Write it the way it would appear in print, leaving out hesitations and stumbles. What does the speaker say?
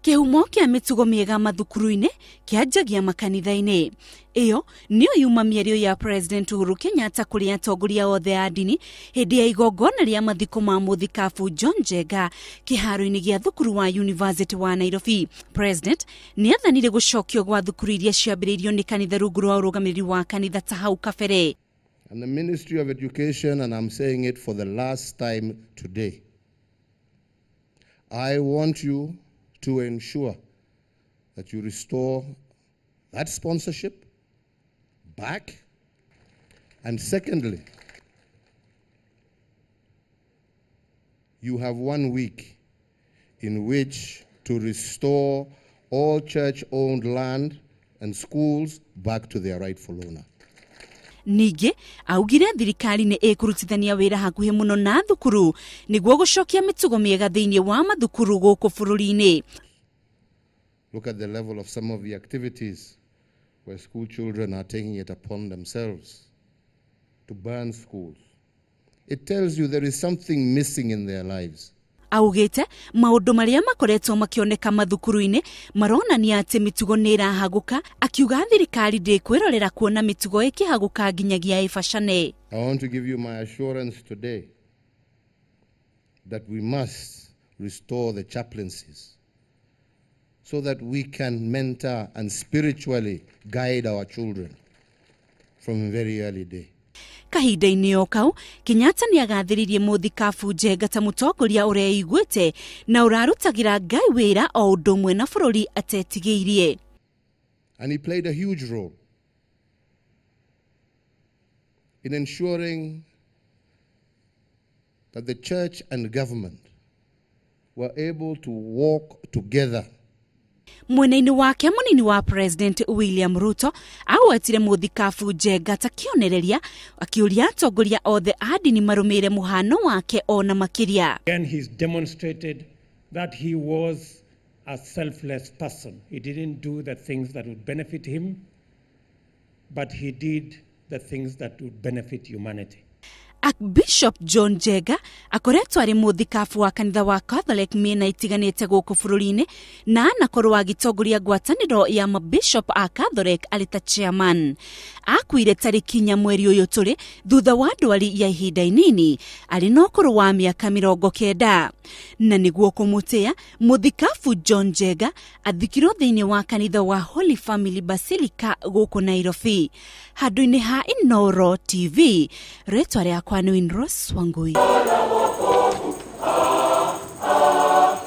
Kĩhumo kĩa mĩtugo mĩega mathukuru-inĩ kĩanjagia makanitha-inĩ. Ĩyo nĩyo yuma mĩario ya President Uhuru Kenyatta kũrĩ atongoria othe a ndini hĩndĩ ya igongona rĩa mathiko ma mũthikabu John Njenga kĩharo-inĩ gĩa thukuru wa University wa Nairobi. President nĩ athanire gũcokio gwa thukuru iria ciambĩrĩirio nĩ kanitha rungu rwa ũrũgamĩrĩri wa kanitha ta hau kabere. And the Ministry of Education, and I'm saying it for the last time today, I want you to ensure that you restore that sponsorship back. And secondly, you have 1 week in which to restore all church-owned land and schools back to their rightful owner. Ningĩ augire thirikari nĩ ĩkũrutithania wĩra hakuhĩ mũno na thukuru nĩguo gũcokia mĩtugo mĩega thĩinĩ wa mathukuru gũkũ bũrũri-inĩ. Look at the level of some of the activities where school children are taking it upon themselves to burn schools. It tells you there is something missing in their lives. Augĩte maũndũ marĩa makoretwo makĩoneka mathukuru-inĩ maronania atĩ mĩtugo nĩ ĩrahagũka, akiuga thirikari ndĩkwĩrorera kuona mĩtugo ĩkĩhagũka nginyagia ĩbacane. I want to give you my assurance today that we must restore the chaplaincies so that we can mentor and spiritually guide our children from a very early day. Kahinda-inĩ o kau, Kenyatta nĩ agathĩrĩirie mũthikabu Njenga ta mũtongoria ũreiguĩte na ũrarutagĩra Ngai wĩra o ũndũ ũmwe na bũrũri atetigĩirie. And he played a huge role in ensuring that the church and government were able to walk together. Mwena-inĩ wake mũnini wa President William Ruto agwetire mũthikabu Njenga ta kĩonereria, akĩũria atongoria othe a ndini marũmĩrĩre mũhano wake ona makĩria. Again, he's demonstrated that he was a selfless person. He didn't do the things that would benefit him, but he did the things that would benefit humanity. Archbishop John Njenga akoretwo arĩ mũthikabu wa kanitha wa Catholic mĩena itiganĩte gũkũ bũrũri-inĩ na anakorwo agĩtongoria ngwatanĩro ya mabishop a Catholic arĩ ta chairman. Akuire tarĩki inya mweri ũyũ tũrĩ thutha wa ndwari ya ihinda inini arĩ na ũkũrũ wa mĩaka 90. Na nĩguo kũmũtĩa, mũthikabu John Njenga athikirwo thĩinĩ wa kanitha wa Holy Family Basilica gũkũ Nairobi. Handũ-inĩ ha Inooro TV, rĩtwa rĩakwa nĩ Winrose Wangui.